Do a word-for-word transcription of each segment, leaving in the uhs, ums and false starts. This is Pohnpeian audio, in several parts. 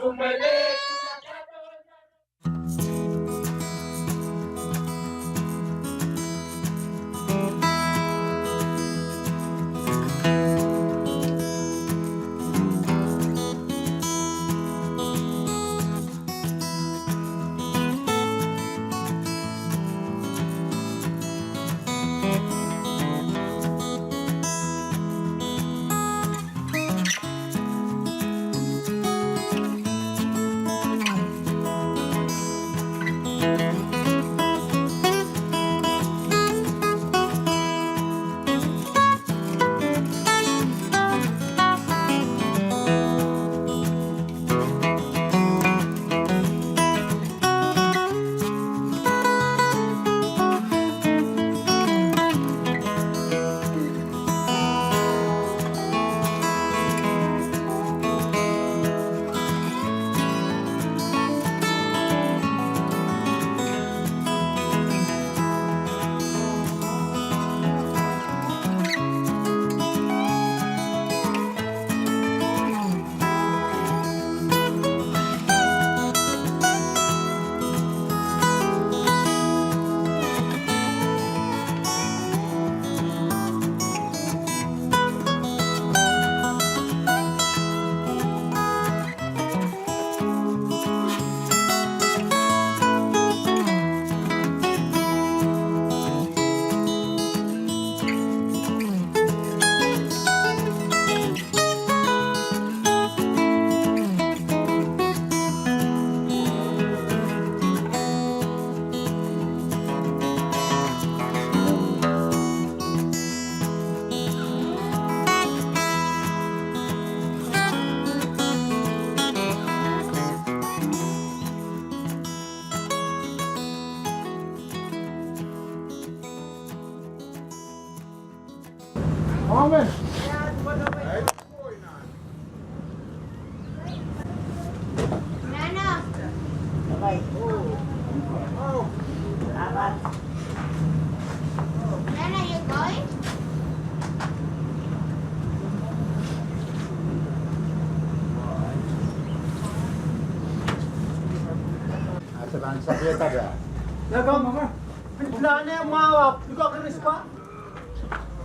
Amen.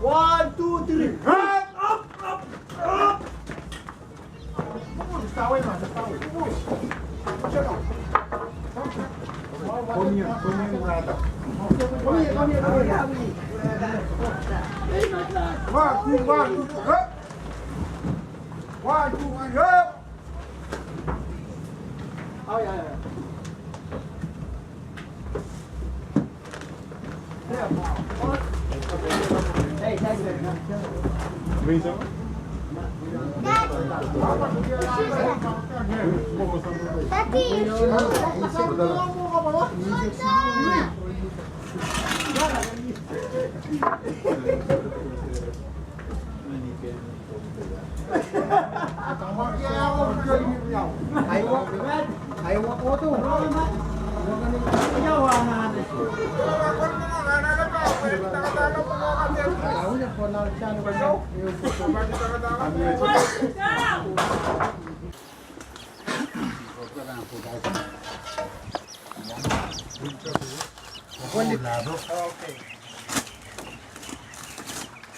One, two, three. Up, up, up. One, two, one, two, up. One, two, one, up.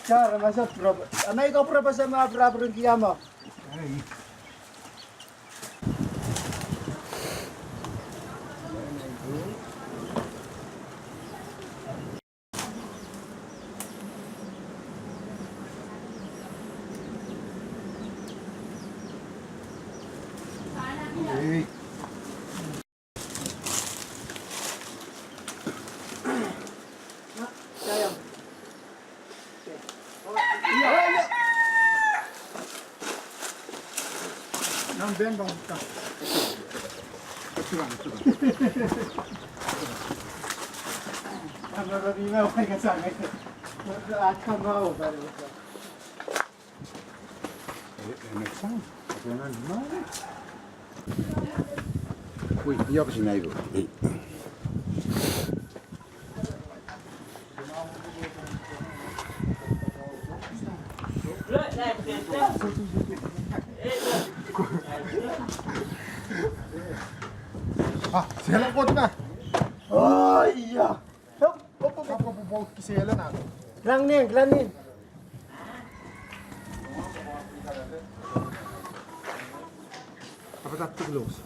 Tara, masa prob-, amai ko prob-, sama prob-, rin kiama. Ah, sehla kot na. Oh, iya. Hop, hop, hop, hop, hop, hop, kisehla na. Kilang nin, kilang nin. Apa tak close?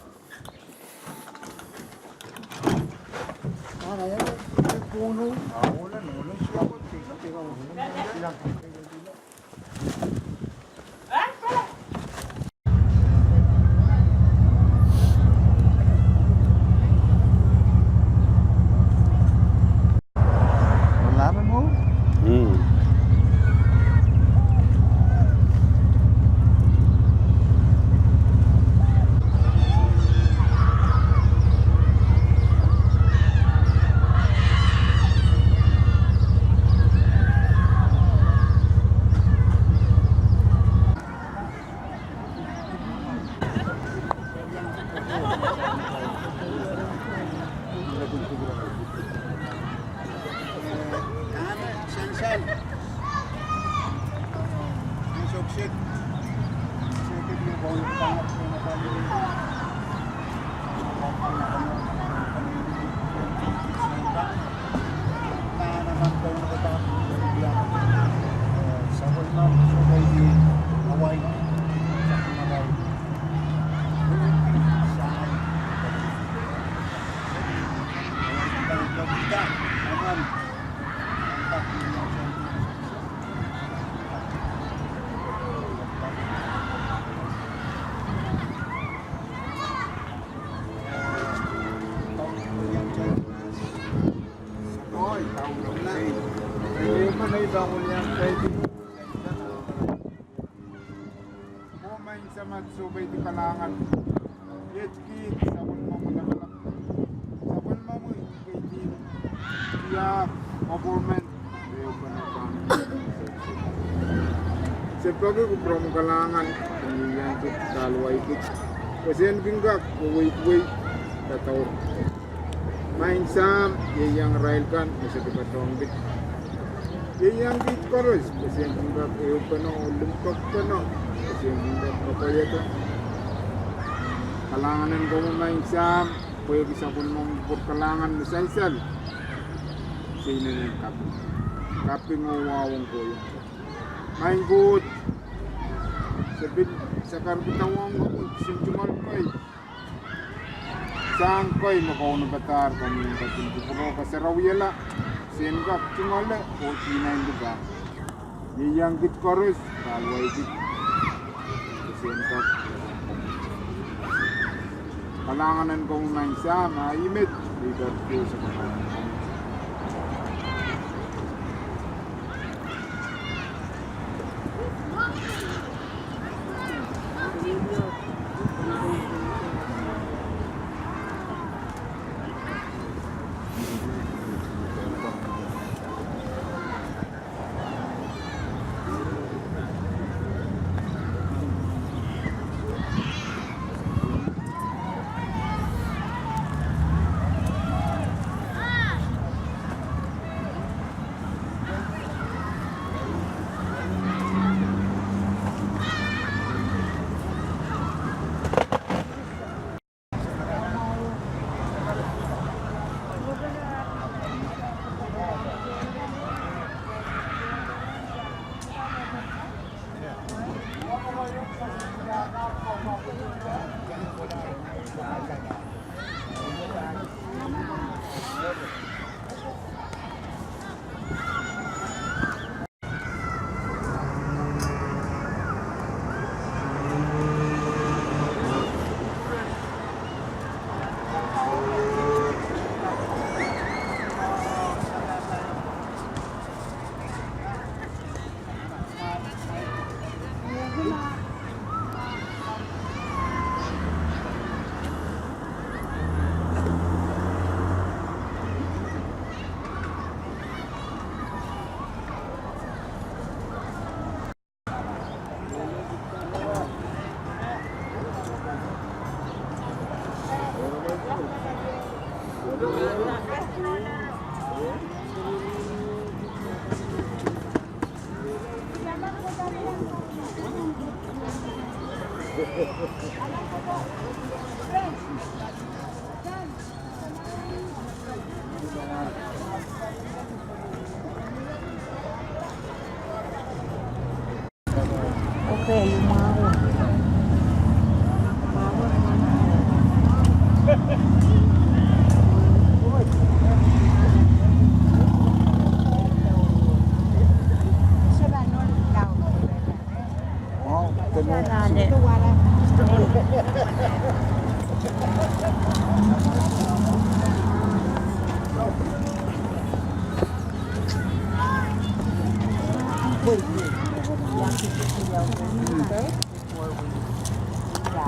Ko maing Samat, sohpeidi kalahngan. Iet kiht sapwellimomwi lapalap. Sapwellimomwi ketin tiahk, government, ehupene pahn. Se peki kupwuromwi kalahngan, ieiang kiht, kahluwa kiht. Pwe se kin kak weweidwei, kadaur. Maing Sahm, ieiang irail kan me se pil patohng kiht. Ieiang kiht koaros, pwe se kin kak ehupene oh limpoakpene, pwe se kin kak kapwaiada. Kalahngan en komwi Maing Sahm, pwehki sapwellimomwi kupwur kalahngan me sansal. Se inenen kaping, kaping oh wahu ong kohieng. Maing Koht, se pil sakarkihda wahu ong komwi kisin tungoal kei, sang kei me kaunopadahr, komwi en ketin kupwuro kasarawihala, se en kak tungoale oh kihong lipau. Ieiang kiht koaros, kahluwa kiht, se en kak. Kalahngan en komwi Maing Sahm, a I met, I kak kio se kalahngan.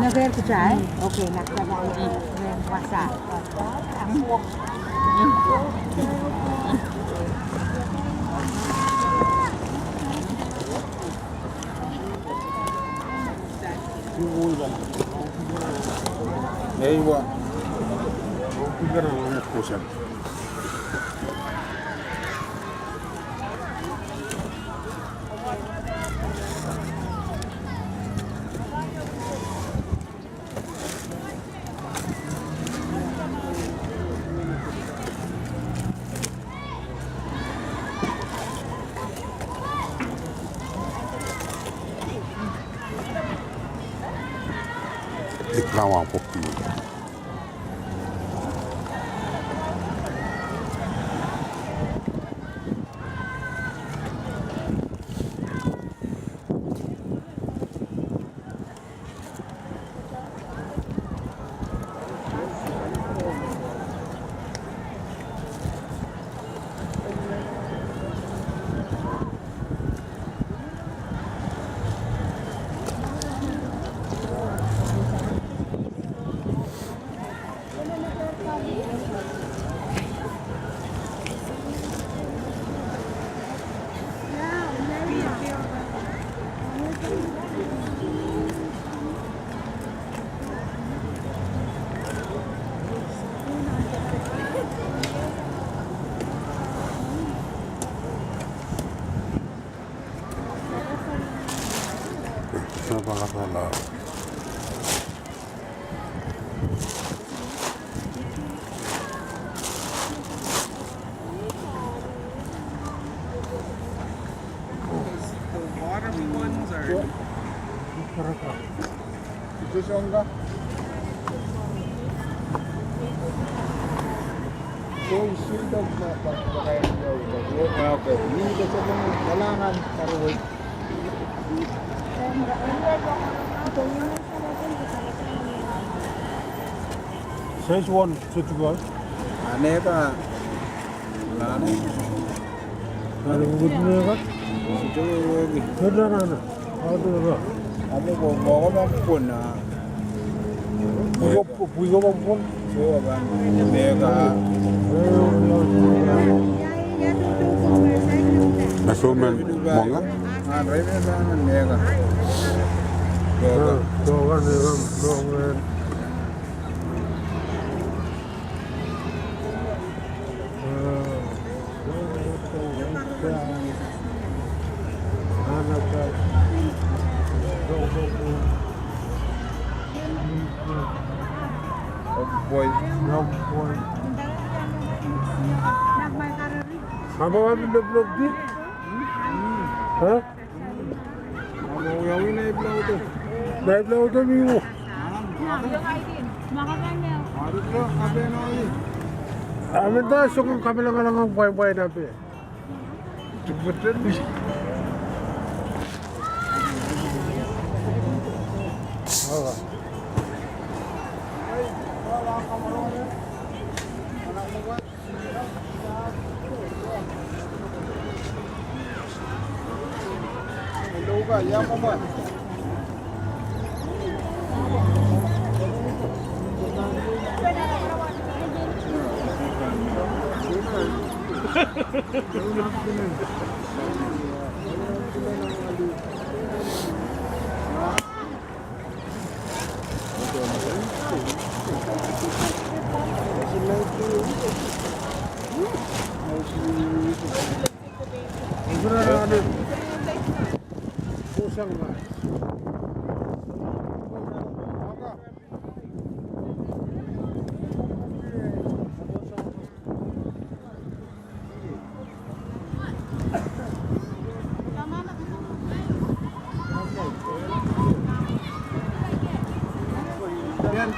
Never kita, eh? Okay, nak kita, eh, wasa. Dik lawa poki. The water ones are Size one, sitiko. Aneka. Nane. Nane kukut mehkot. Sitiko wehwehki. Nane, nane. Amo ko, moko mokpon a. Pwiko, pwiko mokpon. Pwiko kan. Mehka. Measurement mwohng. Ah, right, right, right, mehka. Toka. Toka, mehka, mehka. Apa wani lop lop di? Hah? Naipwi laud o mi wo. Amen, da soangen kamehlele ngalangala pwain pwain ape.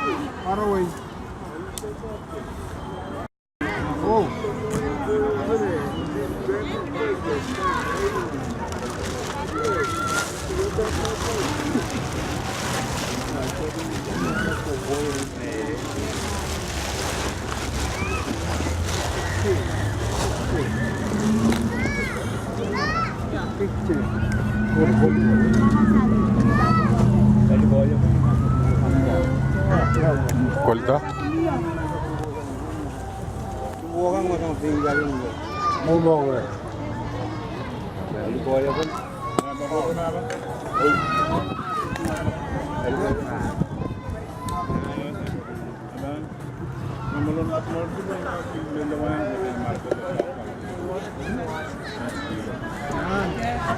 Faraway. Oh. Kolda.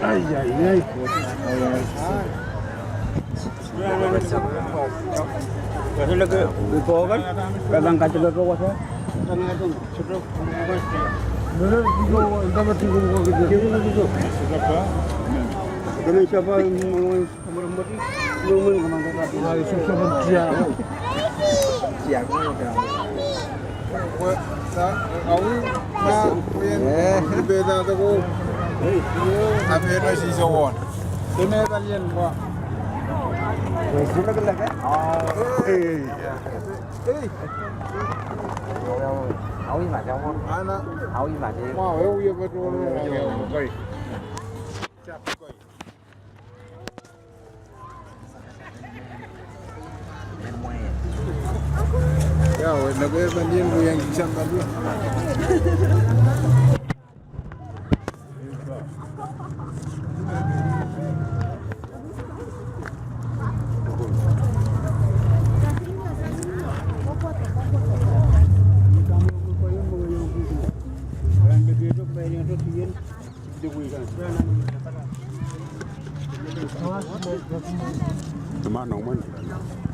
Ai, ai, ai.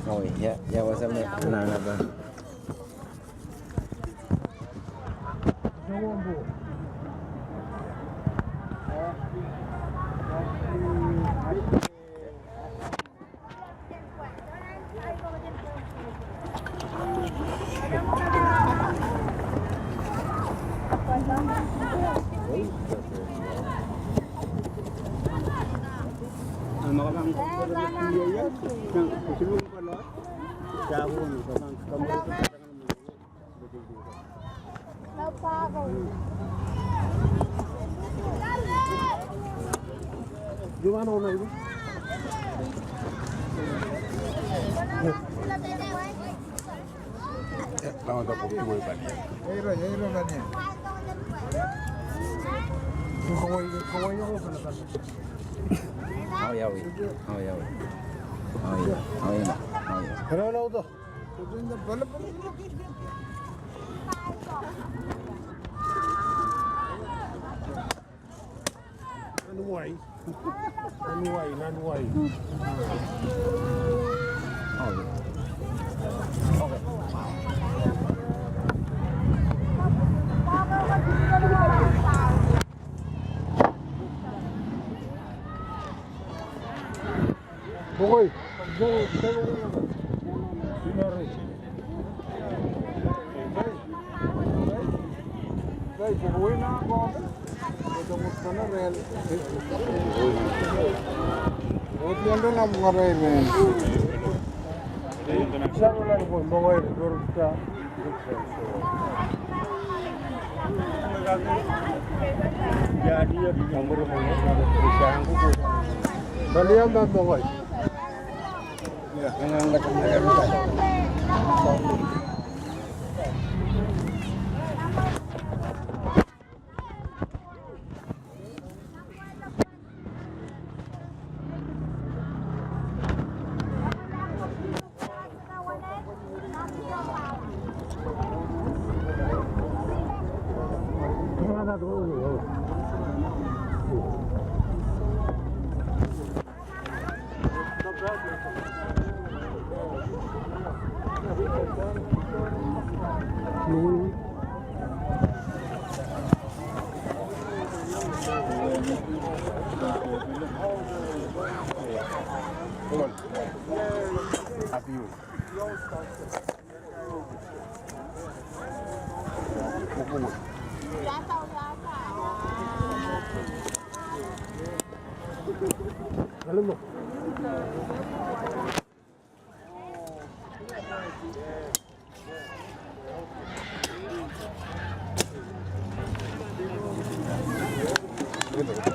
Oh, yeah, yeah, what's up, man? Nah, nah, bro. Awi, awi. Awi, awi. Awi, awi. Awi, awi. Hello, hello, to. Nan wai. Nan wai, nan wai. Okay. Hmm.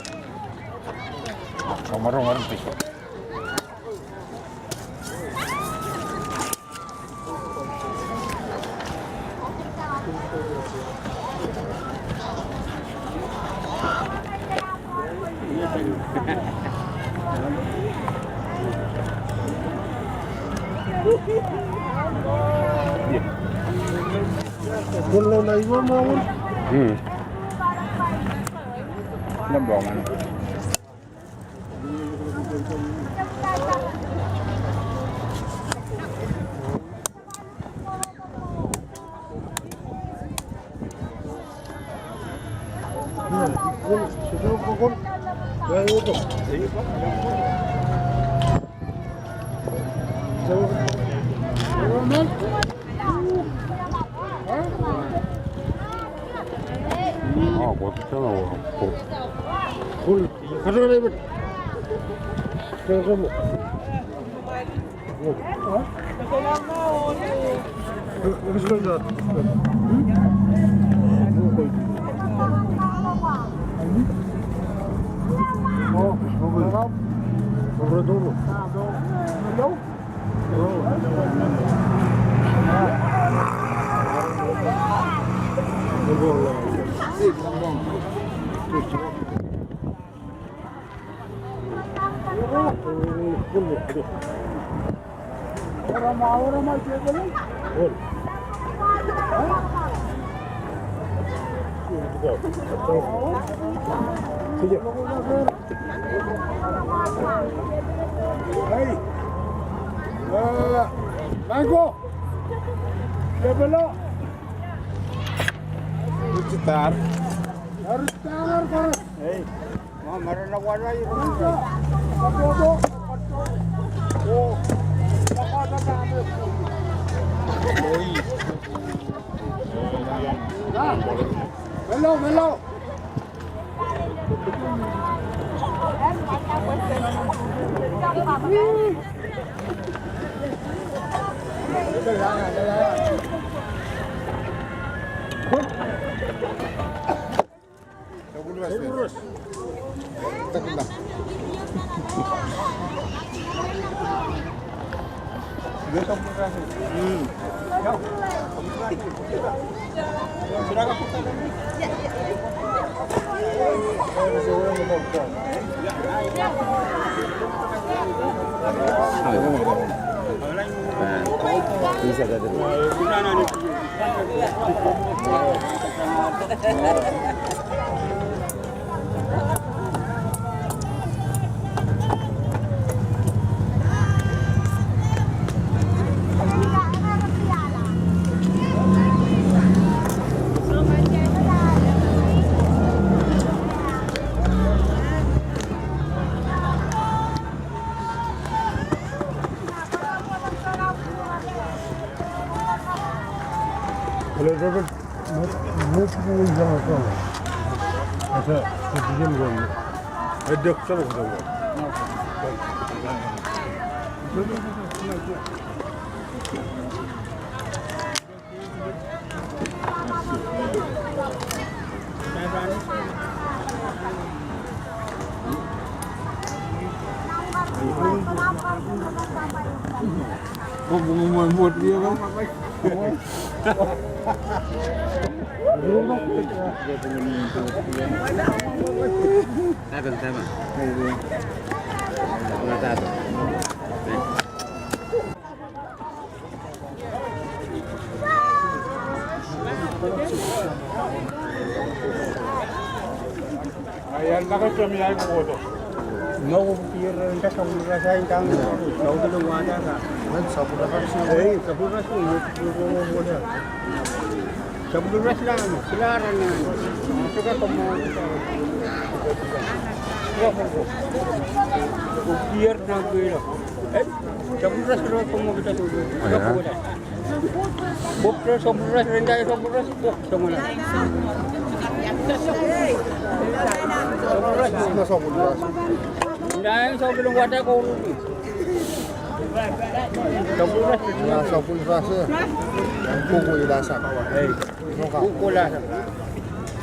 Hei. Eh, Mango. Kepelo. Uchitar. Aristar, aristar. Hei. Ma, mara na wala i. Hello, hello.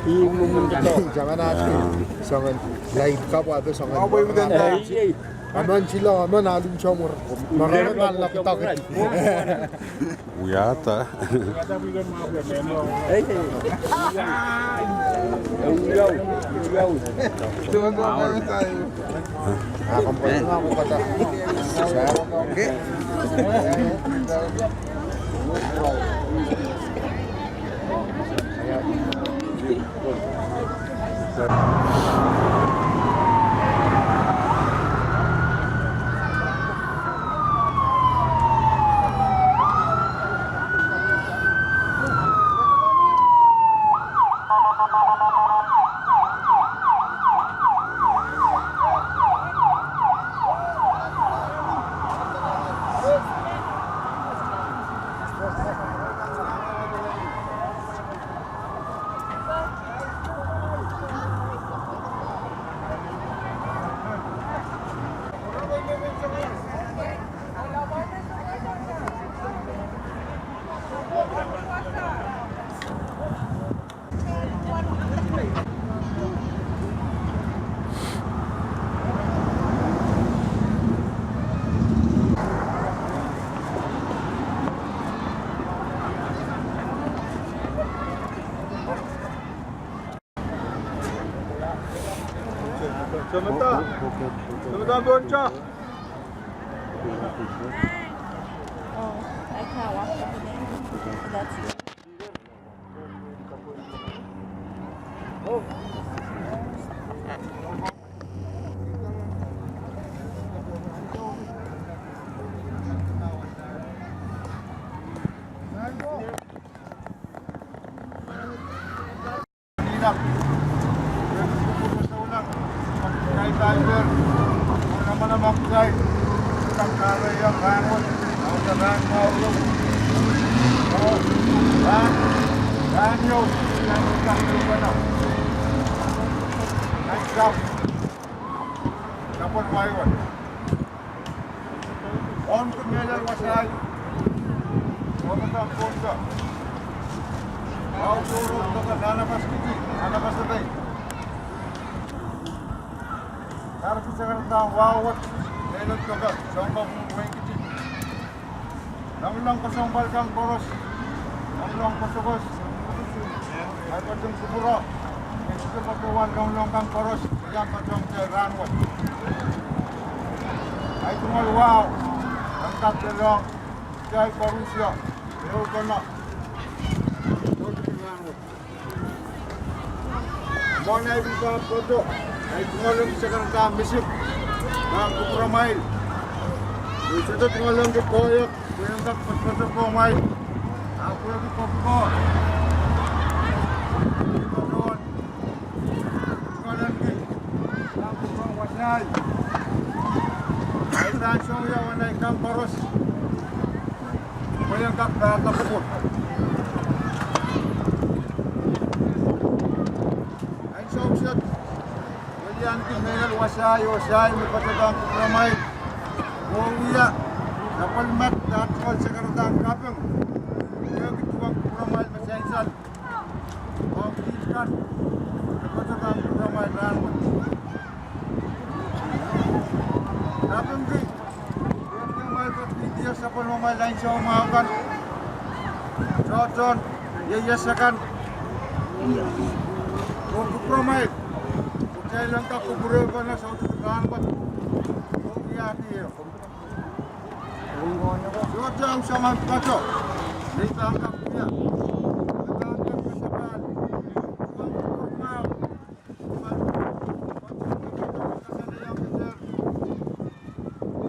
Taman ahti, soangen laid kapw ahpw soangen. Amen sila, amen alumsomwer. Maramen nan laptop. Wiahda. Omw mehlel wasahi, omw pahn kohdo. Wahu tohrohr doke nan anapaskidi, anapaskidi. Kahrehda sakaradahn wahu wet mehlel doke, soang kapw weikidi. Longolong kesempwal kan koaros, longolong koasoakoas, ahi ketin kupwure, e sehse patohwan longolong kan koaros, iang patohwan kitail rahnwet. Ahi tungoal wahu, en kak lelohng kitail koarusie, ehu pahn Mwohn ahi pahn patohdo, ahi tungoal ong sakaradahn misik, pahn kupwuramwail. Ni sohte tungoal ong koahiek, pwe en kak patohdo kohmwail. Ahpw pwehki koaros, tungoal ong ki, pahn kupwuromwail. Ahi pahn sohte wia wen ahi kan koaros. Pwe en kak pahrla kupwur. Ansou kiset, weliandi mehlel wasahi oh sahi me patohdo kupwuramwail. Oh wia, sapwellimen tungoal sakaradahn kaping. Pwehki duwen kupwuramwail me sansal. Ong kiht kan, me patohdo kupwuramwail rahnwet. Kapingki, pwehki amwail pahn pidie sapwellimamwail ansou mwahu kan. Tohtohn, ieias akan. Oh kupwuramwail. Kitail en kak kupwurehng nan soutik en rahnwet. Oh wiahdi ehu. Sohte ahmw soangen patoh. Nei pahn kak wia. Nei pahn kak kasapahl. Pahn kupwur mwahu.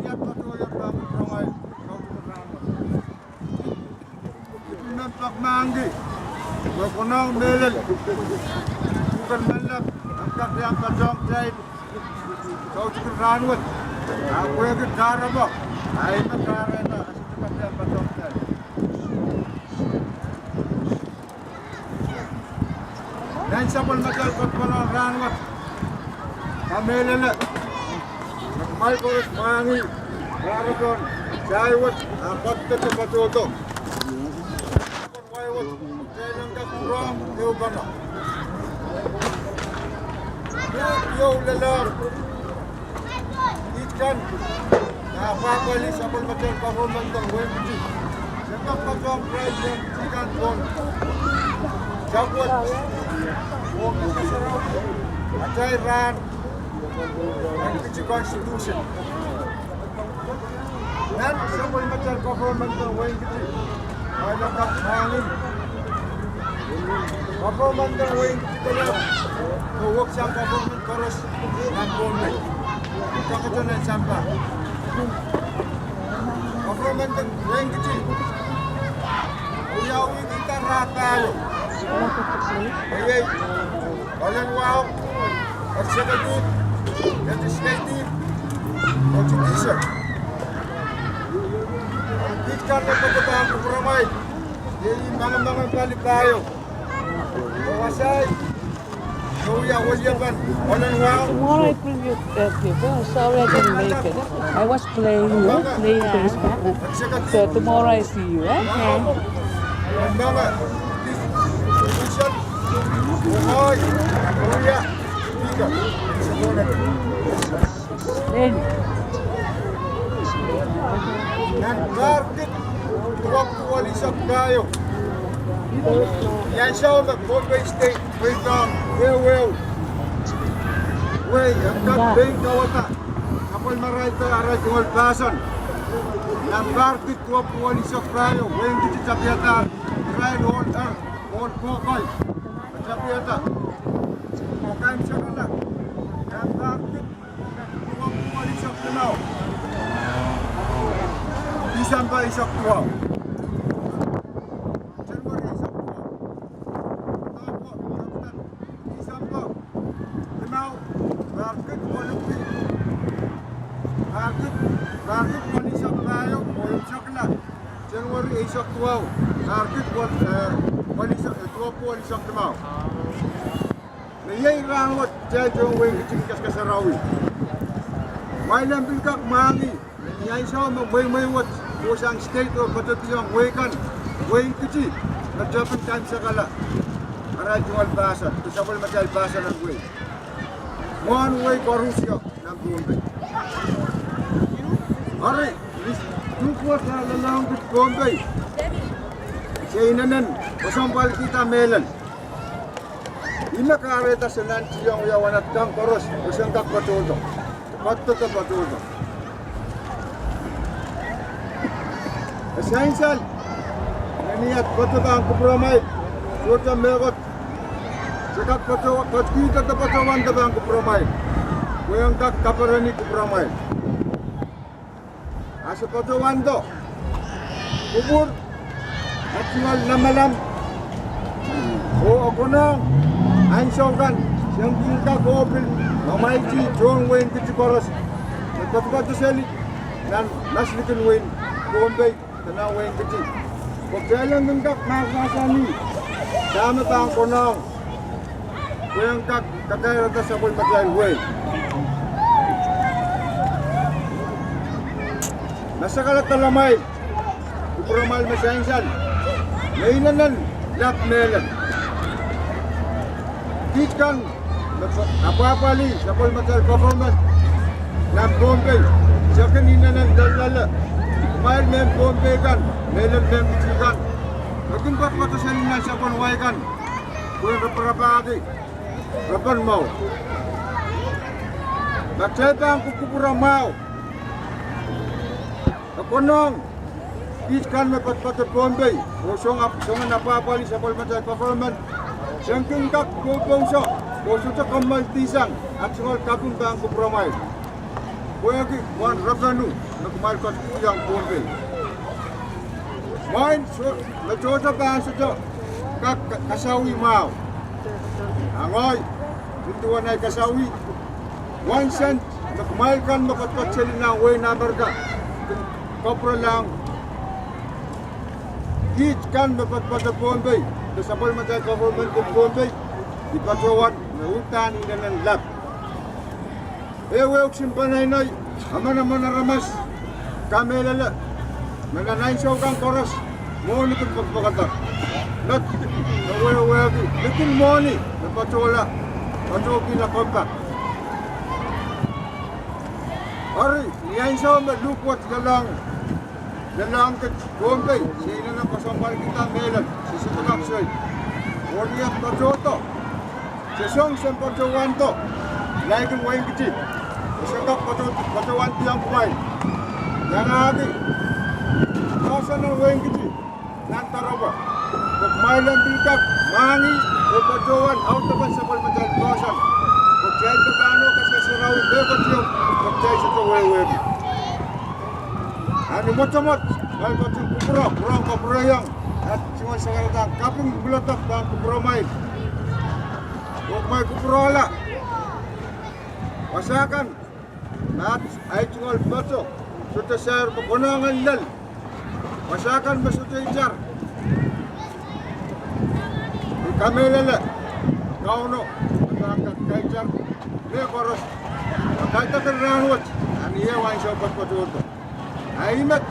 Iet patohier pahn kupwuramwail. Soutik en rahnwet. Ipwidi men pak mahkki, me konehng mehlel. Pwuken Menlap, en kak iang patohng kitail. Soutik en rahnwet. Ahpw pwehki kahrepe. Ahi me kahrehda, e sohte kak iang patohng kitail. Nan sapwellimatail kepwehpwehn rahnwet. Kamehlele. Kumwail koaros mwahngih. Kahrepen. Sahi wet. Ahpw patohdo, patohdo. Wai wet. Kitail en kak pwurehng ehupene. Iou lelohng. Ihte kan, ah, apwahpwalih sapwellimatail government en Wein Kiti. Se kak patohwan pwurehng Wein Kiti kan pohn sapwet. Atail rahn Wein Kiti Constitution. Nan sapwellimatail government en Wein Kiti, ah, nan kak mahn en government en Wein Kiti koaros, oh, wehwehki sang government koaros nan Pohnpei. Kak eden nan sampah. Government en Wein Kiti, oh, wiawi kita rah pahieu. Iei, Ohl en Wahu, Executive, Legislative, oh Judicial. Ihte kan me patohwan kupwuramwail, iei mangemengen pali pahieu. Oh, wasa iei, oh, wia weliepen Ohl en Wahu. Tomorrow I bring you, uh, paper. Sorry I didn't make it. I was playing, you know, playing baseball. So tomorrow I see you, eh? Okay. Then. Nan pahr kid duwepwuo lihsek pahieu, ni ansou me Pohnpei State pweidahng wehwehn wehi en kak pein kawada sapwellimarail de arail tungoal pahsan. Nan pahr kid duwepwuo lihsek pahieu, Wein Kiti tapihada irail ohl, eh, ohl kohkohl. Tapihada. Kaimwisekala. Nan pahr kid duwepwuo lihsek limau, Disempe eisek duwau. January eisek duwau. Disempe limau, pahr kid duwepwuo, pahr kid, pahr kid duwepwuo lihsek pahieu, oh, eisek la. January eisek duwau, pahr kid duwepwuo, eh, duwepwuo lihsek, eh, duwepwuo lihsek limau. Me iei rahn wet kitail tohn Wein Kiti en kaskasarawi. Kumwail en pil kak mwahngih, ni ansou me mweimwei wet kohsang state oh patohdiong wehi kan, Wein Kiti, me tepin kaimwisekala arail tungoal pahsan, de sapwellimatail pahsan en wehi. Mwohn wehi koarusie nan Pohnpei. Eri, ni tuhkuo se lelohng kis Pohnpei, se inenen kesempwal kihda mehlel. Ih me kahrehda se nantihong wiawi kan koaros, oh sen kak patohdo. Patohdo, patohdo. E sansal, ni at patohdo pahn kupwuramwail, sohte mehkot se kak patohdo, kak kihda de patohwanda pahn kupwuramwail, pwehn kak kapereni kupwuramwail. A se patohwando kupwur, a tungoal lamalam, oh e konehng ansou kan, se kin kak oh pil mwamwaiti tohn Wein Kiti koaros, me patopato seli nan mas likin wehin Pohnpei, de nan Wein Kiti. Pwe kitail en kin kak mahsanih dahme pahn konehng, pwehn kak kakairada sapwellimatail wehi. Masakala kalamwail, kupwuramwail me sansal, me inenen lap mehlel. Kit kan me apwahpwalih sapwellimatail government nan Pohnpei, se kin inenen loalloale. Kumwail mehn Pohnpei kan, mehlel mehn Kiti kan, me kin patopato seli nan sapwen wai kan, pwehn raparapahki repen mour. Ma kitail pahn kupwukupwure mwahu, e konehng kit kan me patopato Pohnpei, oh soangen apwahpwalih sapwellimatail government, se kin kak poupouso, oh sohte kommoaldihsang at tungoal kaping pahn kupwuramwail, pwehki uwen revenue me kumwail ketikihong Pohnpei. Mwein me tohto pahn sohte kak kasawih mwahu. A ngehi, nin duwen ei kasawih, uwen sent me kumwail kan me koadoakoad seli nan wehin Amerika kin kapwurelahng kit kan me patopato Pohnpei, de sapwellimatail government en Pohnpei, I patohwan me uhdahn inenen lap. Ehuehu kisin peneinei, emenemen aramas, kamehlele me nan ansou kan koaros, mwohni kin pekipekada. Met, me wehwehki likin mwohni me patohla, patohkihla compact. Eri, ni ansou me luhk wet lelohng, lelohng kit Pohnpei, se inenen kesempwalkihda mehlel, se sohte kak soi. Oh ni e patohdo, se song se patohwando, laiki Wein Kiti. E sohte kak pato, patohwandi ong kumwail. Iangahki, patohwan Wein Kiti nan doaropwe. Pwe kumwail en pil kak mwahngih oh patohwan audepen sapwellimatail pwoson. Pwe kitail pahn kak sarawi mehkot ieu, pwe kitail sohte wehwehki. A ni mwotomwot, kumwail ketin kupwuro, pwurehng kapwurehiong, a tungoal sakaradahn kaping mwuledek pahn kupwuromwail. Oh kumwail kupwurohla. Wasa kan, ma ahi tungoal pato sohte sair me konehng en lel. Wasa kan me sohte itar, I kamehlele Kauno me pahn kak kaitar mehkoaros. Kaidehkin rahnwet, a ni eh ansou patopato. A ih met,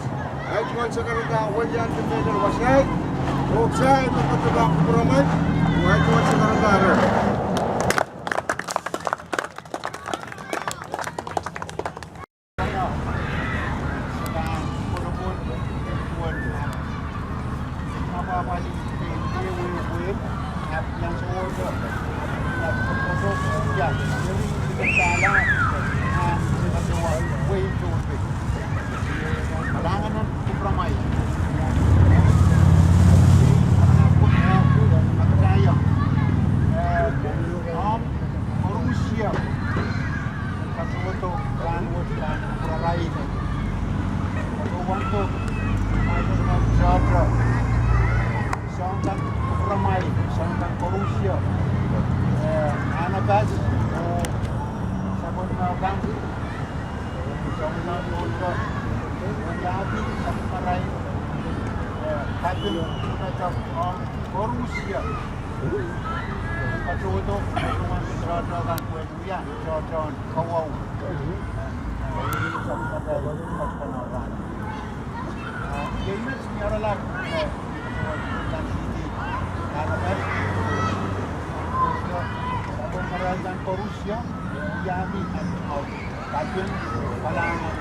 ahi tungoal sakaradahn weliandi mehlel wasaht, oh kitail me patohwan kupwuromwail, oh ahi tungoal sakaradahn reh. Patohwando, patohwando, soang kan kupwuromwail, soang kan koarusie, eh, Anabas, oh sapwellime kan, soang kan Tonto, oh Iapi, sapwellime rail, eh, kaping, patohwando, koarusie. Patohdo, patohwan tohto kan pwehn wia tohtohn kawauwa. Iei met ni oaralap, eh, kan sihdi, kan oaralap, sapwellime rail kan koarusie, Iapi, kan, oh, kaping, patohwan